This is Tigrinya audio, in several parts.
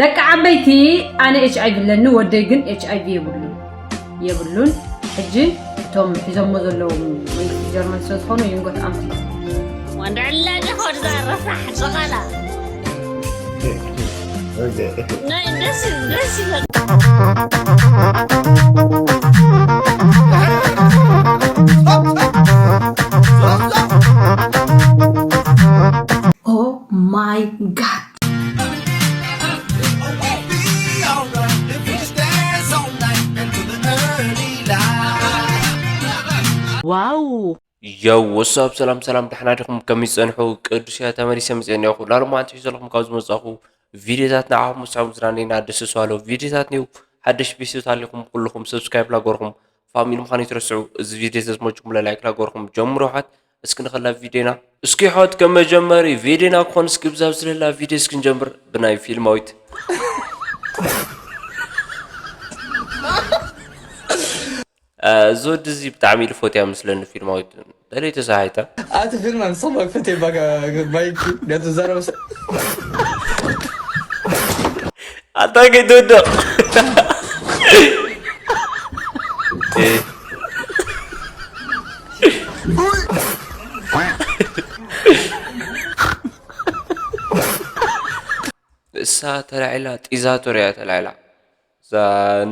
ደቂ ዓበይቲ፣ ኣነ ኤች ኣይ ቪ ኣለኒ፣ ወደይ ግን ኤች ኣይ ቪ የብሉን። የብሉን። ሕጂ እቶም ሒዞሞ ዘለዉ መንግስቲ ጀርመን ስለ ዝኾኑ ይንጎት ኣምቲ። ወንድዕለ ዲኾ እዛ ረሳሕ ሸቓላ? ናይ ደስ ደስ ይበል። Oh my God. Wow. Yo, what's up? ሰላም ሰላም፣ ደሕና ዲኹም? ከመይ ጸንሑ? ቅዱስ እያ ተመሊሰ መጽኤ እኒኦ። ኩላሎም ኣንቲ ሒዘልኩም ካብ ዝመጻኹ ቪዲዮታት ንዓኹም ምሳኹም ዝናነይና ደስ ዝባሎ ቪዲዮታት ኒው። ሓደሽ ቤተሰብ ታሊኹም ኩልኹም ሰብስክራይብ ላገርኩም ፋሚሊ ምዃን ይትረስዑ። እዚ ቪዲዮ ተዝመችኩም ላይክ ላገርኩም ጀምሩ። ሓት እስኪ ንኸላ ቪዲዮና እስኪ ሓት ከመጀመሪ ቪዲዮና ክኾን እስኪ ብዛብ ዝለላ ቪዲዮ እስኪ ንጀምር ብናይ ፊልማዊት እዚ ወዲ እዚ ብጣዕሚ ኢሉ ፎትያ ምስለኒ ፊልማዊት ደለይ ተሳሓይታ። ኣቲ ፊልም ኣንሶ መክፈት የባጋ ማይክ ነቲ ዘረበሰ ኣታ ከይትወድቕ እሳ ተላዒላ ጢዛ ቶርያ ተላዒላ እዛ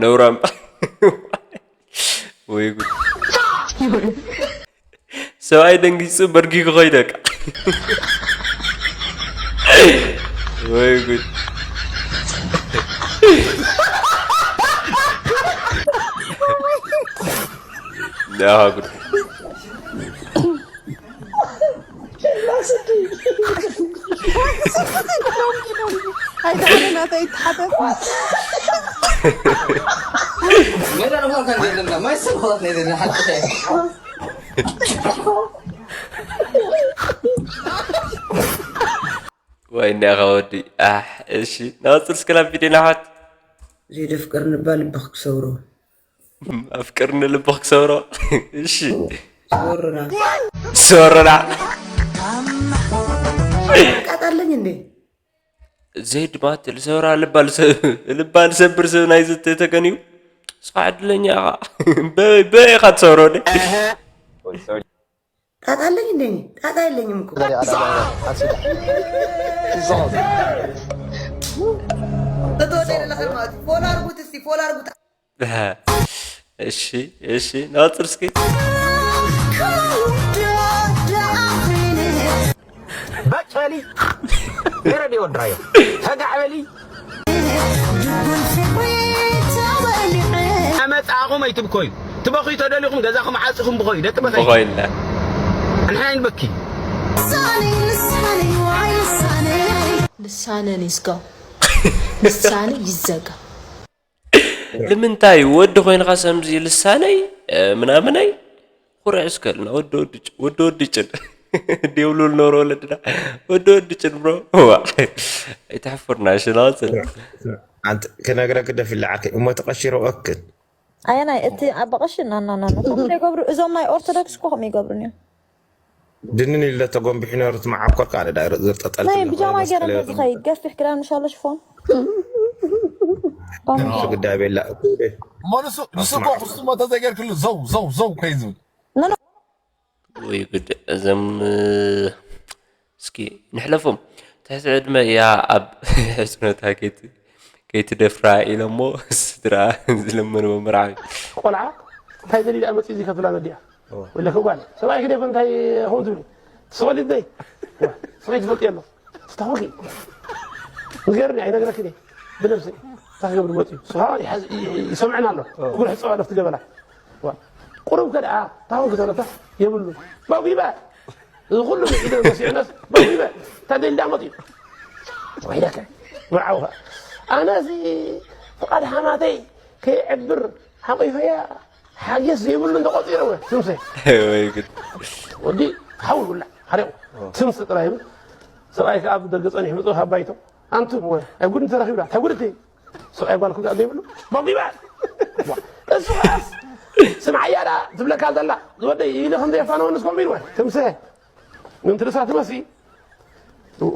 ነውራም ወይ ጉድ ሰብኣይ ደንጊፁ በርጊጉ ከይደ በቃ ወይ ጉድ ያ ጉድ ወይ እንዲያኻ ወዲ ኣሕ እሺ ናወፅር እስከ ናብ ቪድዮ ናሓት ዘይደፍቅር ንባ ልብኽ ክሰብሮ ኣፍቅርኒ ልብኽ ክሰብሮ እሺ ሰብሮና ሰብሮና ቃጣለኝ እንዴ ዘይድ ማለት ልሰብራ ልባ ልሰብር ሰብ ናይ ዝተተገን እዩ። ሰው ዕድለኛ ኢኻ። በበይ ኢኻ ትሰብሮ ደ? ጣጣ አለኝ እንዴ? ጣጣ የለኝም እኮ። እትወደ ለኸል ማለት ፎሎ አርጉት እስቲ ፎሎ አርጉት። እሺ እሺ ናወፅር እስኪ በጭ በሊ ገረድ የወድራዮ ፈጋዕ በሊ ኣመፃኹም ኣይትብኮዩ ትበኹዩ ተደሊኹም ገዛኹም ዓፂኹም ብኾዩ ደቂ በኸይ ብኾይና ንሕና ይንበኪ ልሳነን ይዝጋው ልሳነ ይዘጋ ንምንታይ ወዲ ኮይንካ ሰምዚ ልሳነይ ምናምነይ ኩርዕ እስከልና ወዲ ወዲ ጭን ዲብሉ ልኖር ወለድና ወዲ ወዲ ጭን ብሮ ዋ ኣይተሕፍርና ሽናፅን ክነግረክ ደፊላዓክ እሞ ተቀሽሮ እክል ኣየናይ እቲ ኣበቀሽ ናናና ከምኡ ይገብሩ እዞም ናይ ኦርቶዶክስ እኮ ከምኡ ይገብሩ እዮም ድንን ኢለ ተጎንቢሑ ነሩ እቲ መዓኮር ከዓ ደዳ ዘርጠጠል ናይ ብጃማ ገይረ ዝኸይድ ገፊሕ ክዳን ምሻሎ ሽፎን ግዳይ ቤላ እሞ ንሱ ንሱ እኮ ክስሞ ተዘይገርክሉ ዘው ዘው ዘው ከይ ዝብል ወይ ጉድ እዞም እስኪ ንሕለፎም ትሕቲ ዕድመ እያ ኣብ ሕፅኖታ ከይትደፍራ ኢሎሞ ስድራ ዝለመንዎ መርዓዊ ቆልዓ እንታይ ደሊላ መፅኡ እዚ ከፍላ ነዲኣ ወለከ ጓል ሰብኣይ ክደፈ እንታይ ኸውን ትብሉ ትሰወሊት ነይ ሰበይ ትፈልጥ ኣሎ ስታወቂ ንገርኒ ኣይነግረክን ብነብሰይ እንታይ ክገብር መፅኡ ይሰምዐና ኣሎ እግሩ ሕፀብ ኣለፍቲ ገበላ ቁሩብ ከደኣ ታውን ክተረታ የብሉ ባጉ ይበሃል እዚ ኩሉ ኢደ መሲዕነስ ባጉ ይበሃል እንታይ ደሊላ መፅኡ ወይለከ መርዓውኻ ኣነዚ ፍቓድ ሓማተይ ከይዕብር ሓቂፈያ ሓጌስ ዘይብሉ እንተቆፂረ ወ ስምሰ ወይ ግድ ወዲ ሓውል ውላ ሓሪቑ ስምስ ጥራይ ይብል ሰብኣይ ከዓ ኣብ ደገ ፀኒሑ ምፅኡ ካብ ባይቶ ኣንቱም ወ ኣብ ጉድ እንተረኺብላ እንታይ ጉድ እቲ ሰብኣይ ጓልኩም ዛኣ ዘይብሉ ቦግ ይበሃል እሱ ኸዓስ ስምዓያ ደኣ ትብለካ ዘላ ዝወደይ ኢሉ ከም ዘየፋነወ ንስኮም ኢልወ ትምስሀ ግን ትርሳ ትመሲ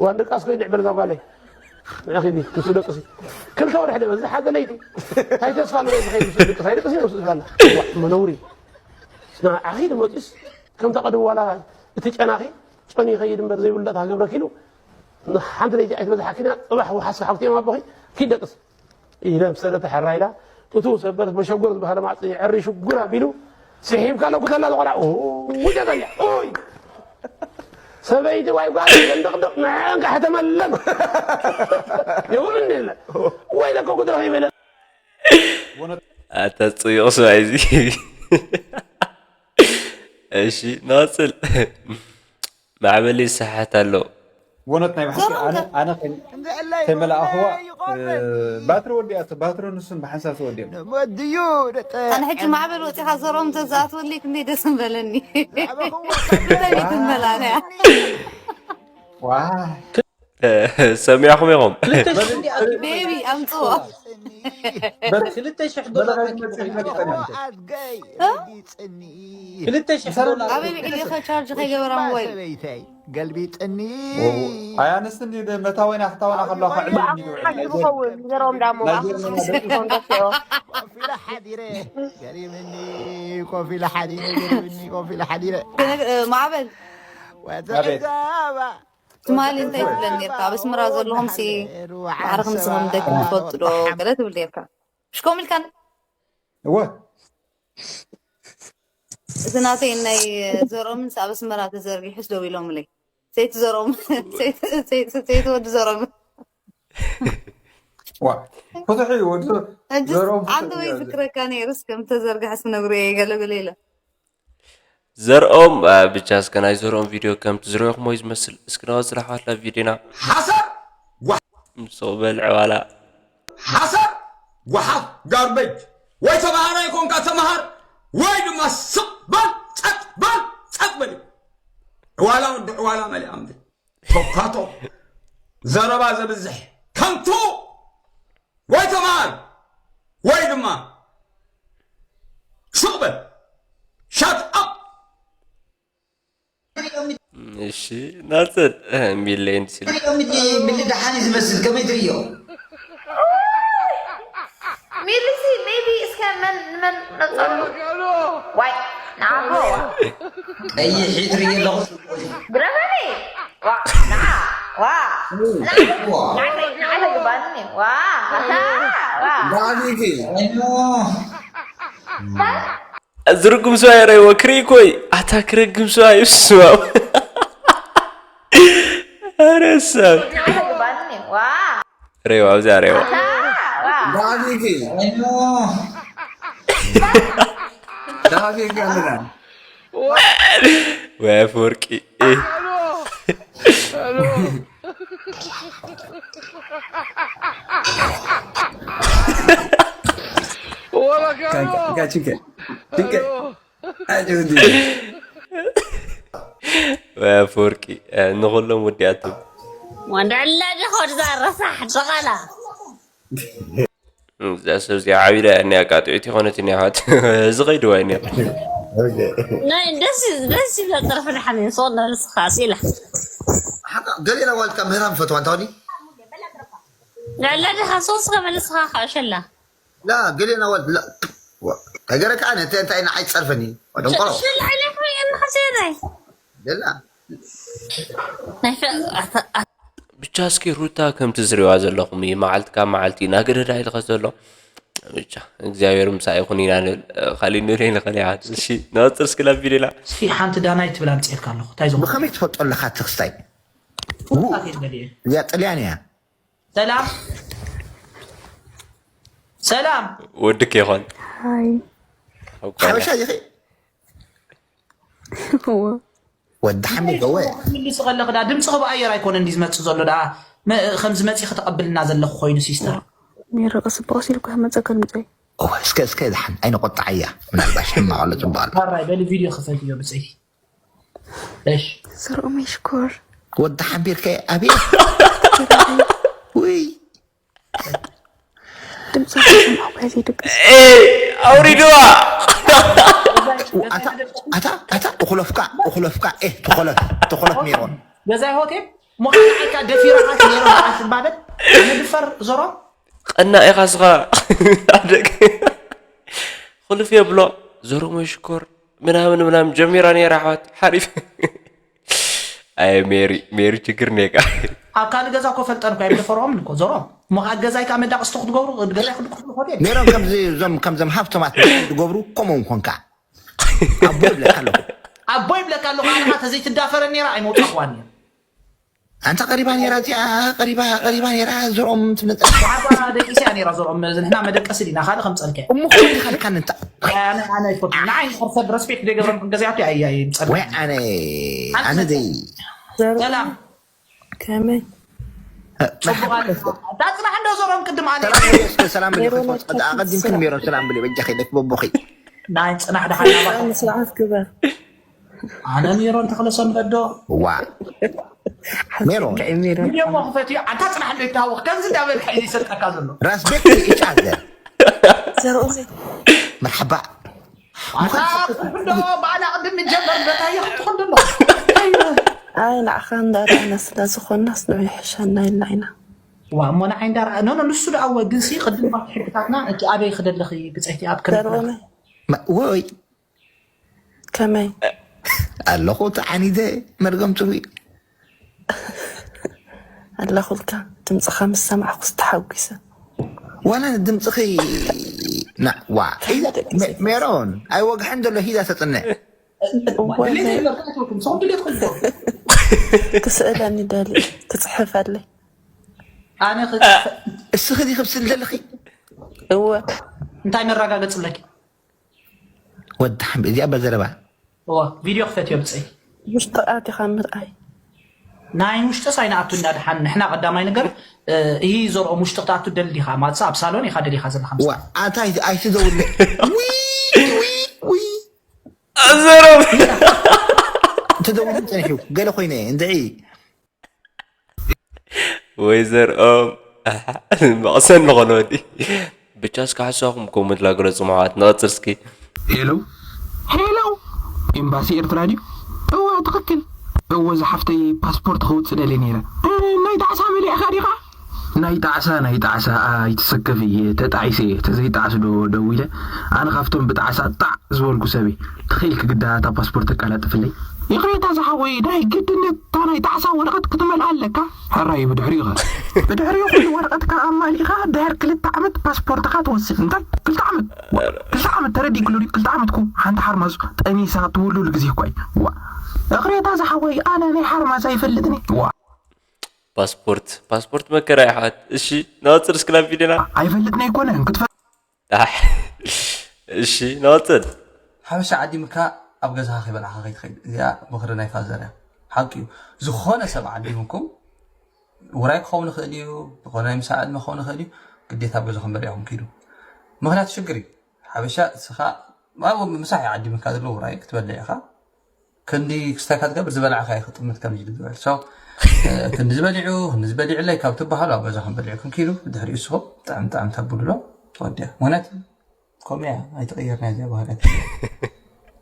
ዋን ደቃስ ኮይነ ዕበል እዛ ጓለይ ንኣኺ ዲ ምስ ደቅሲ ክልተ ወርሒ ደበ እዚ ሓደ ለይቲ እንታይ ተስፋ ኣለዎ ዝኸይድ ምስ ደቅሲ ኣይደቅሲ ምስ ዝባላ መነውሪ ንዓኺ ድመፅስ ከምታ ቀደም ዋላ እቲ ጨናኺ ጨኑ ይኸይድ እምበር ዘይብሉ ዳታ ገብረኪ ኢሉ ሓንቲ ለይቲ ኣይትበዝሓኪን እያ ፅባሕ ወሓስካ ሓብቲ እዮም ኣቦኺ ኪድ ደቅስ ኢለ ምስ ሰለተ ሕራይ ኢላ እቱ ሰበረት መሸጎር ዝበሃለ ማዕፀ የዕሪ ሽጉር ኣቢሉ ስሒብካ ኣለኩ ተላ ዝቆልዓ ውይ ደበኛ ኡይ ሰበይቲ ዋይ ጓል ዘንደቕደቕ ንዕንቃሕ ተመለም ይውዕል እንዲለ ወይ ለኮ ጉድረኽ ይበለ ኣታ ፅዩቕ ሰብኣይ እዚ እሺ ንቐፅል ማዕበል ይስሓሓት ኣሎ ወነት ናይ ብሓቂ ኣነ ኣነ ከይመላእኽዋ ባትሪ ወዲኣቶ ባትሪ ንሱን ብሓንሳብ ተወዲኦም ወድዩ ኣነ ሕጂ ማዕበል ወፂኻ ዘሮም ተዝኣትወለይ ክንደይ ደስ ምበለኒ እንታይ ቤት መላእያ ዋ ሰሚዕኹም ኢኹም ቤቢ ኣምፅዎ ክልተ ሽሕ ዶላር ክልተ ሽሕ ዶላር ኣበይ ውዒለ ኢኸ ቻርጅ ከይገበራ ሞባይል ሰበይተይ ገልቢጥኒ ኣይ ኣንስቲ እንዲ መታወይና ክታወና ከለዋ ከዕልል እንዲ ሓንቲ ዝኸውን ዘረኦም ዳሞ ኮፍ ኢለ ሓዲረ ገሪምኒ ኮፍ ኢለ ሓዲረ ገሪምኒ ኮፍ ኢለ ሓዲረ ማዕበል ኣቤት ትማሊ እንታይ ትብለን ነርካ ኣብ ኣስመራ ዘለኹም ሲ ማዕረ ክንስኹም ደቂ ትፈልጡ ዶ ገለ ትብል ነርካ ሽኮም ኢልካን እወ እዚ ናተይ ናይ ዘርኦምን ኣብ ኣስመራ ተዘርጊሑስ ደው ኢሎምለይ ሰይቲ ዘርኦም ሰይቲ ወዲ ዘርኦም ዋ ፍትሒ እዩ ወዲ ሕጂ ዘርኦም ዓንተ ወይ ዝክረካ ነይርስ ከም ተዘርግሐስ ክነግሩ እየ ገለገለ ኢለ ዘርኦም አ፣ ብቻ እስከ ናይ ዘርኦም ቪድዮ ከም ትዝረኹም ወይ ዝመስል እስኪ ናወፅላ ሓዋትና ቪድዮና ሓሳብ ንስቑ በል ዕዋላ ሓሳብ ጓሓፍ ጋርበጅ ወይ ተምሃራይ ኮንካ ተምሃር ወይ ድማ ስቕ በል ጸጥ በል ጸጥ በል ዕዋላ ወዲ ዕዋላ መሊኣ ምድሪ ቶካቶ ዘረባ ዘብዝሕ ከንቱ ወይ ተምሃር ወይ ድማ ስቕ በል shut up እሺ ናፅል ሚሌን ሲል ምሊ ደሓን ዝመስል ከመይ ትርእዮ ሚሊ ሲ maybe እስከ መን ንመን ነፀሉ ዋይ ንዓኻ ቀይሕ ትርእዮ ኣለኹ ግረመኒ ዋ ንዓ ዋ ንዓይ ተግባኒ ዋ ኣታ ዋ ዳጊጊ ዝርጉም ሰው ያረይ ወክሪ ኮይ ኣታ ክረግም ሰው ይስማው ረሰብ ንዓይ ተግባኒ ዋ ሬዋ ኣብዚኣ ሬዋ ኣታ ዋ ዳጊጊ ዳጊጊ ኣለና ወይ ኣፈወርቂ ጋችንከ ድንከ ወይ ኣፈወርቂ ንኹሎም ወዲኣቶም ወንድዕለ ዲኻ ወድዛ ረሳሕ ድቓላ እዛ ሰብ እዚኣ ዓቢዳ እያ እኒኣ ቃጥዒት ይኾነት እኒኣ ሓት እዚ ኸይድዋ እኒኣ ናይ ደስ ደስ ይብለ ጥርፊ ድሓን እዩ ሶ ነብስኻ ሲላ ገሌና ዋልካ ምህራም ፈትዋ እንታወዲ ልዕለ ድኻ ሶስ ከመልስኻ ካሸላ ላ ገሌና ዋል ከገረ ከዓ ነተ እንታይ ንዓይ ትፀርፈኒ ደንቆሮ ሽላ ኢለ ክሪእየኒ ሓሴናይ ገላ ናይ ብቻ እስኪ ሩታ ከምቲ ዝሪዋ ዘለኹም እዩ መዓልቲ ካብ መዓልቲ እናገደዳ ኢልኸ ዘሎ ብቻ እግዚኣብሔር ምሳ ይኹን ኢና ንብል ካሊእ ንብል ይንኽእል እያ እሺ ንቐፅል እስኪ ናብ ቪድዮና እስኪ ሓንቲ ዳናይት ትብል ኣምፅኤልካ ኣለኹ እንታይ ዞም ብኸመይ ትፈልጦ ኣለኻ እቲ ክስታይ እዚኣ ጥልያን እያ ሰላም ሰላም ወድክ ይኾን ሓበሻ ይኸ ወዲ ሓሚድ ገወ ትምልሱ ከለኺ ዳ ድምፅኺ ብኣየር ኣይኮነ እንዲ ዝመፅእ ዘሎ ዳ ከም ዝመፅእ ክተቐብልና ዘለኹ ኮይኑ ሲስተር ሜሮ ቀስ ብቐስ ኢልኩ ከመፀካ ድምፀይ እስከ እስከ ዝሓን ኣይነቆጣዓያ ምናልባሽ ሕማቕ ኣሎ ፅቡቕ ኣሎ ራይ በሊ ቪድዮ ክፈትዮ ብፀይ እሺ ስርኡ መሽኮር ወዲ ሓንቢርከ ኣብየ ውይ ድምፂ ሰማዕኳ ዘይድቅስ ኣውሪድዋ ኣታ እኹለፍካ እኹለፍካ ኤህ ተኾለፍ ተኾለፍ ሜሮን ገዛይ ሆቴል ምዃን ዓይካ ደፊራኻ ሜሮን ትባበል ኣነ ድፈር ዞሮ። ቀና ኢኻ ስኻ ኣደግ። ክልፍ የብሎ። ዞሮሞ ሽኮር ምናምን ምናምን ጀሚራ ነይራ ኣሕዋት። ሓሪፍ። ኣይ ሜሪ፣ ሜሪ ችግር ኔቃ። ኣብ ካልእ ገዛ እኮ ፈልጠን እኮ ኣይደፈርኦምን እኮ ዞሮ። እሞ ከዓ ገዛይ ከዓ መዳቕስቲ ክትገብሩ፣ ገዛይ ክድቅሱ ሆቴል። ሜሮን ከምዚ እዞም ከምዞም ሃብቶማት ዝገብሩ ከምኡ ኮንካ ኣቦ ይብለካ ኣለኹ። ኣቦ ይብለካ ኣለኹ። ኣንኻ ተዘይትዳፈረ ነይራ ኣይመውፃእዋን እየ። ኣንታ ቀሪባ ነይራ እዚኣ፣ ቀሪባ ቀሪባ ነይራ። ዘርኦም ትመፀ። ብዓባ ደቂስ እያ ነይራ። ዘርኦም ንሕና መደቀሲ ዲና ካልእ ከምፀልከ። እሞ ኮይኑ ካልካን እንታ ኣነ ኣነ ኣይፈቱ ንዓይ ንሕር ሰብ ረስፔክት ዘይገብረን ክንገዚኣቱ ኣየ ኣይምፀልከ። ወይ ኣነ ኣነ ዘይ ሰላም ከመይ? ጽቡቕ። ዳጽናሕ እንዶ ዘርኦም ቅድም ኣነ ሰላም ብለይ። ኣቐዲምክን ሜሮን ሰላም ብለይ። በጃኺ ለክ በቦኺ ናይ ጽናሕ ደሓና ስርዓት ግበር። ኣነ ሜሮን ተኽለ ሰንበት ዶ ዋ ሜሮን ሜሮን እሞ ክፈትዮ ኣንታ ጽናሕ እንዶ ይታወቕ ከምዚ እንዳበልካ እዩ ዝሰጠካ ዘሎ። ራስ ቤት ይጫዘ ዘርኦም መርሓባ ኣታ እንዶ ባዕላ ቅድም ጀበር በታየ ክትኾን ደሎ። ኣይ ንዓኻ እንዳረኣና ስለ ዝኾንናስ ንዑ ይሕሸና ኢልና ኢና። ዋ እሞ ንዓይ እንዳረኣ ኖ ኖ ንሱ ደኣ ወ ግንሲ ቅድም ባቲ ሕግታትና እቲ ኣበይ ክደለኺ ብፀይቲ ኣብ ከመይ ዘርኦም ወይ ከመይ ኣለኹ ተዓኒደ መርገም ትብኢ ኣለኹልካ ድምፅኻ ምስ ሰማዕኩስ ተሓጒሰ። ዋላ ድምፅኺ ና ዋ ሜሮን ኣይወግሐን ዘሎ ሂዳ ተፅንዕ ክስእለኒ ደልየ ክፅሕፈለይ። ኣነ እስኺ ዲኺ ብስል ዘለኺ? እወ። እንታይ መረጋገፂ ኣለኪ? ወዲ ሓምቢ እዚኣ በዘረባ ቪድዮ ክፈትዮ ብፀይ ውሽጢ ኣቲኻ ምርኣይ። ናይ ውሽጥስ ኣይንኣቱ እንዳድሓን ንሕና ቀዳማይ ነገር ይህ ዘርኦም ውሽጢ ክትኣቱ ደል ዲኻ ማለት ኣብ ሳሎን ኢኻ ደሊኻ ዘለኻ ዋ ኣታ ኣይትደውለ ዘረብ ተደውሉ ፀኒሑ ገለ ኮይነ እንድዒ ወይ ዘርኦም መቕሰን ንኾነ ወዲ ብቻ እስከ ሓሳኹም ኮመንት ላግለጹ ማሕዋት ንቐጽል እስኪ ሄሎ ሄሎ ኤምባሲ ኤርትራ ድዩ? እወ ትኽክል። እወ ዝሓፍተይ ፓስፖርት ከውፅእ ደልየ ነይረ። እ፣ ናይ ጣዕሳ መሊእኻ ዲኻ? ናይ ጣዕሳ ናይ ጣዕሳ ኣይትሰከፊ እየ ተጣዒሰ እየ ተዘይጣዕስ ዶ ደዊለ ኣነ ካብቶም ብጣዕሳ ጣዕ ዝበልኩ ሰብ እየ። ተኽኢልኪ ግዳ እታ ፓስፖርት ተቀላጥፍለይ። ይቕሬታ ዝሓወይ ናይ ግድነት እታ ናይ ጣዕሳ ወረቐት ክትመልኣ ኣለካ። ሕራይ ብድሕሪኡ ኸ? ብድሕሪኡ ኩሉ ወረቐትካ ኣማሊእኻ ድሕር ክልተ ዓመት ፓስፖርትኻ ትወስድ። እንታይ ክልተ ዓመት? ክልተ ዓመት ተረዲእክሉ ድዩ? ክልተ ዓመት እኮ ሓንቲ ሓርማዝ ጠኒሳ ትውሉሉ ግዜ እኳ እዩ። ዋ እኽሬታ ዝሓወይ ኣነ ናይ ሓርማዝ ኣይፈልጥን እየ። ዋ ፓስፖርት ፓስፖርት መከራ ይሓት። እሺ ንቐፅል እስኪ ናብ ቪድዮና። ኣይፈልጥን ኣይኮነን ክትፈ ኣሕ፣ እሺ ንቐፅል። ሓበሻ ዓዲምካ ኣብ ገዛኻ ከይበላዕካ ከይትኸይድ እዚኣ ምኽሪ ናይ ፋዘር እያ። ሓቂ እዩ። ዝኾነ ሰብ ዓዲምኩም ውራይ ክኸውን ይኽእል እዩ፣ ዝኾነ ናይ ምሳሕ ዕድመ ክኸውን ይኽእል እዩ፣ ግዴታ ኣብ ገዛኹም በሊዕኹም ኪዱ። ምኽንያቱ ሽግር እዩ። ሓበሻ እስኻ ኣብኡ ምሳሕ እዩ ዓዲምካ ዘሎ ውራይ ክትበልዕ ኢኻ። ክንዲ ክስታይካ ትገብር ዝበላዕካ እዩ ክጥምት ከም ዝብል ዝብል። So ክንዲ ዝበሊዑ ክንዲ ዝበሊዕለይ ካብ ትበሃሉ ኣብ ገዛኹም በሊዕኩም ኪዱ። ድሕሪኡ እስኹም ጥዕም ጥዕም ተብሉሎ ተወዲኣ። ምኽንያቱ ከምኡ እያ ኣይትቕየርና እዚኣ ባህልያት።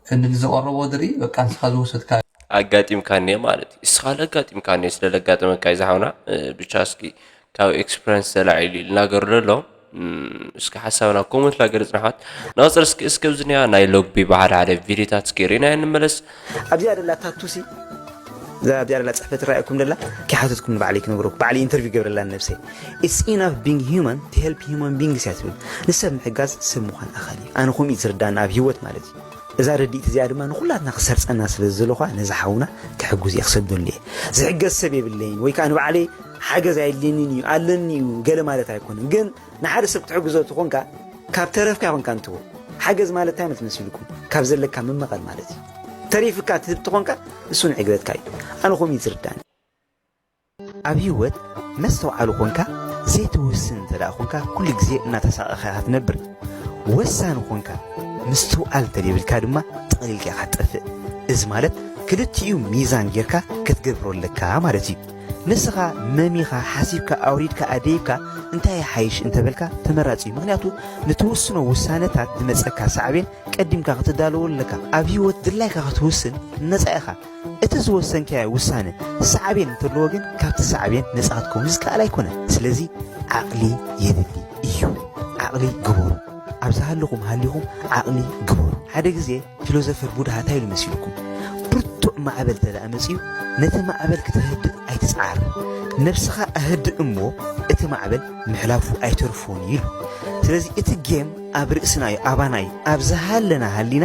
ክንዲ ንዝቐረቦ ድርኢ በቃ ንስኻ ዝወሰድካ ኣጋጢምካኒ ማለት እዩ እስኻ ለጋጢምካኒ ስለ ለጋጠመካ እዩ ዝሓውና ብቻ እስኪ ካብ ኤክስፐረንስ ተላዒሉ እዩ ልናገሩ ደሎ እስኪ ሓሳብና ኮመንት ላገለፅና ኣሕዋት ናፅር እስኪ እስከ ብዝኒያ ናይ ሎቢ ብሓደ ሓደ ቪዲዮታት እስኪ ርኢና እንመለስ ኣብዚኣ ደላ ታቱሲ እዛ ኣብዚኣ ደላ ፅሕፈት ትረኣየኩም ደላ ከይሓተትኩም ንባዕለይ ክነግረኩም ባዕለይ ኢንተርቪው ገብረላ ንነብሰይ It's enough being human to help human beings እያ ትብል ንሰብ ምሕጋዝ ሰብ ምዃን ኣኻል እዩ ኣነ ከምኡ እዩ ዝርዳኒ ኣብ ህይወት ማለት እዩ እዛ ርድኢት እዚኣ ድማ ንኹላትና ክሰርፀና ስለ ዝደለኹ ነዚ ሓውና ክሕጉዝ እየ ክሰደሉ እየ ዝሕገዝ ሰብ የብለይን ወይ ከዓ ንባዕለይ ሓገዝ ኣየድልየንን እዩ ኣለኒ እዩ ገለ ማለት ኣይኮነን ግን ንሓደ ሰብ ክትሕግዞ ተኾንካ ካብ ተረፍካ ይኾንካ እንትቦ ሓገዝ ማለት እንታይ ማለት መሲልኩም ካብ ዘለካ ምመቐል ማለት እዩ ተሪፍካ ትህብ ተኾንካ እሱ ንዕግበትካ እዩ ኣነ ኮም እዩ ዝርዳኒ ኣብ ህይወት መስተውዓሊ ኾንካ ዘይትውስን እንተ ደኣ ኾንካ ኩሉ ግዜ እናተሳቐኻ ኢኻ ትነብር። ወሳኒ ኾንካ ምስትውዓል እንተ ዘይብልካ ድማ ጠቕሊልካ ኢኻ ትጠፍእ። እዚ ማለት ክልቲኡ ሚዛን ጌርካ ክትገብሮ ኣለካ ማለት እዩ። ንስኻ መሚኻ፣ ሓሲብካ፣ ኣውሪድካ፣ ኣደይብካ እንታይ ይሓይሽ እንተበልካ ተመራጺ እዩ። ምኽንያቱ ንትውስኖ ውሳነታት ዝመጸካ ሳዕቤን ቀዲምካ ክትዳለወሉ ኣለካ። ኣብ ህይወት ድላይካ ክትውስን ነጻ ኢኻ። እቲ እቲ ዝወሰንካዮ ውሳነ ሳዕቤን እንተለዎ ግን ካብቲ ሳዕቤን ነፃ ክትከውን ዝከኣል ኣይኮነን። ስለዚ ዓቕሊ የድሊ እዩ። ዓቕሊ ግበሩ። ኣብ ዝሃለኹም ሃሊኹም ዓቕሊ ግበሩ። ሓደ ግዜ ፊሎዞፈር ቡድሃ እንታይ ኢሉ መሲልኩም? ብርቱዕ ማዕበል እንተ ደኣ መጺኡ ነቲ ማዕበል ክትህድእ ኣይትጽዓር። ነብስኻ ኣህድእ እሞ እቲ ማዕበል ምሕላፉ ኣይተርፎን ኢሉ። ስለዚ እቲ ጌም ኣብ ርእስና እዩ፣ ኣባና እዩ። ኣብ ዝሃለና ሃሊና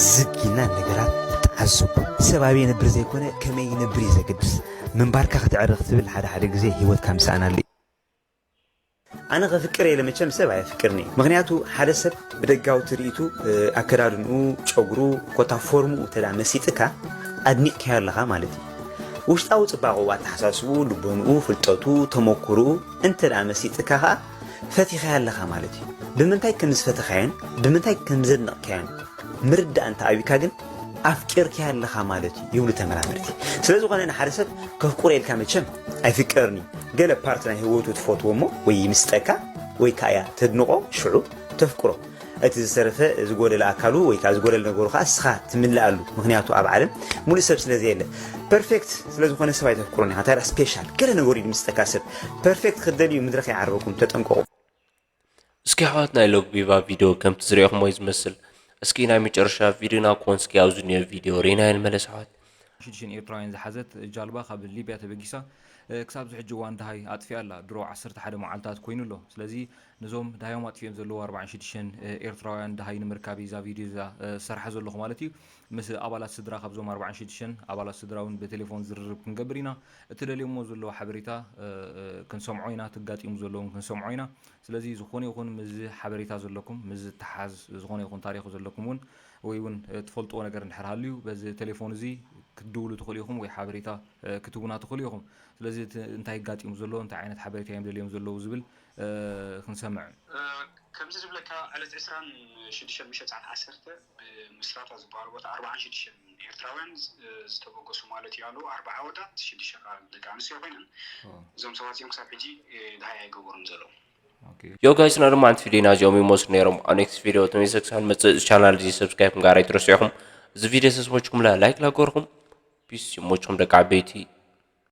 ዝግ ኢልና ነገራት ተዓዝቡ። ሰብ ኣበይ ይነብር ዘይኮነ ከመይ ይነብር እዩ ዘገድስ። ምንባርካ ክትዕረ ክትብል ሓደ ሓደ ግዜ ህይወትካ ምስኣናሉ እዩ። ኣነ ከፍቅር ኢለ መቸም ሰብ ኣየፍቅርን እየ። ምኽንያቱ ሓደ ሰብ ብደጋዊ ትርኢቱ፣ ኣከዳድንኡ፣ ጨጉሩ፣ ኮታ ፎርምኡ እንተ ደኣ መሲጥካ ኣድኒቕካዮ ኣለኻ ማለት እዩ። ውሽጣዊ ጽባቐኡ፣ ኣተሓሳስብኡ፣ ልቦንኡ፣ ፍልጠቱ፣ ተመኩርኡ እንተ ደኣ መሲጥካ ከኣ ፈቲኻዮ ኣለኻ ማለት እዩ። ብምንታይ ከም ዝፈተኻዮን ብምንታይ ከም ዘድነቕካዮን ምርዳእ እንተ ኣብዩካ ግን ኣፍቂርካዮ ኣለኻ ማለት እዩ ይብሉ ተመራመርቲ። ስለ ዝኾነ ንሓደ ሰብ ከፍቅሮ ኢልካ መቸም ኣይፍቀርን እዩ። ገለ ፓርት ናይ ህይወቱ ትፈትዎ እሞ ወይ ይምስጠካ ወይ ከኣ እያ ተድንቖ ሽዑ ተፍቅሮ። እቲ ዝተረፈ ዝጎደለ ኣካሉ ወይ ከኣ ዝጎደለ ነገሩ ከኣ እስኻ ትምልኣሉ። ምኽንያቱ ኣብ ዓለም ሙሉእ ሰብ ስለ ዘየለ ፐርፌክት ስለ ዝኾነ ሰብ ኣይተፍቅሮን ኢኻ። እንታይ ደኣ ስፔሻል ገለ ነገሩ እዩ ዝምስጠካ ሰብ ፐርፌክት ክትደልዩ ምድሪ ከይዓርበኩም ተጠንቀቑ። እስኪ ኣሕዋት ናይ ሎግ ቪቫ ቪድዮ ከምቲ ዝሪኦኹሞ እዩ ዝመስል። እስኪ ናይ መጨረሻ ቪድዮና ክኾን እስኪ ኣብዚ ዝኒኦ ቪድዮ ሪእናዮ ንመለስ ኣሕዋት። ሽዱሽተ ኤርትራውያን ዝሓዘት ጃልባ ካብ ሊብያ ተበጊሳ፣ እ፣ ክሳብ እዚ ሕጂ እዋን ደሃይ ኣጥፊኣ ኣላ። ድሮ ዓሰርተ ሓደ መዓልታት ኮይኑ ኣሎ። ስለዚ ነዞም ደሃዮም ኣጥፊኦም ዘለዉ ኣርባዓን ሽዱሽተን፣ እ፣ ኤርትራውያን ደሃይ ንምርካብ እዩ እዛ ቪድዮ እዛ፣ እ፣ ዝሰርሓ ዘለኹ ማለት እዩ። ምስ ኣባላት ስድራ ካብዞም ኣርባዓን ሽዱሽተን ኣባላት ስድራ እውን ብቴሌፎን ዝርርብ ክንገብር ኢና። እትደልዮሞ ዘለዉ ሓበሬታ፣ እ፣ እ፣ ክንሰምዖ ኢና፣ ትጋጢሙ ዘለዉ እውን ክንሰምዖ ኢና። ስለዚ ዝኾነ ይኹን ምስዚ ሓበሬታ ዘለኩም፣ ምስ ዝተሓዝ ዝኾነ ይኹን ታሪኽ ዘለኩም እውን ወይ እውን፣ እ፣ ትፈልጥዎ ነገር እንድሕር ሃልዩ በዚ ቴሌፎን እዚ ክትድውሉ ትኽእሉ ኢኹም ወይ ሓበሬታ፣ እ፣ ክትህቡና ትኽእሉ ኢኹም። ስለዚ እቲ እንታይ ኣጋጢሙ ዘሎ፣ እንታይ ዓይነት ሓበሬታ እዮም ደልዮም ዘለዉ ዝብል፣ እ፣ ክንሰምዕ። እ፣ ከምዚ ዝብለካ ዕለት ዕስራን ሽዱሽተን ምሸት ሰዓት ዓሰርተ ብምስራታ ዝበሃሉ ቦታ ኣርባዓን ሽዱሽተን ኤርትራውያን ዝ-፣ ዝተበገሱ ማለት እዩ ኣለዉ። ኣርባዓ ኣወዳት፣ ሽዱሽተ ከኣ ደቂ ኣንስትዮ ኮይነን። ኦ። እዞም ሰባት እዚኦም ክሳብ ሕጂ፣ እ፣ ደሃይ ኣይገበሩን ዘለዉ። ኦኬ። ዮ ጋይስ፣ ና ድማ ኣንቲ ቪድዮና እዚኦም ይመስሉ ነይሮም። ኣብ ኔክስት ቪድዮ ተመልሰ ክሳብ ንመጽእ ቻናል እዚ ሰብስክራይብ ምግባር ኣይትረስዑ ኢኹም። እዚ ቪድዮ ተስሞችኩም ላ ላይክ ላገርኩም። ፒስ ይሞችኩም ደቂ ዓበይቲ።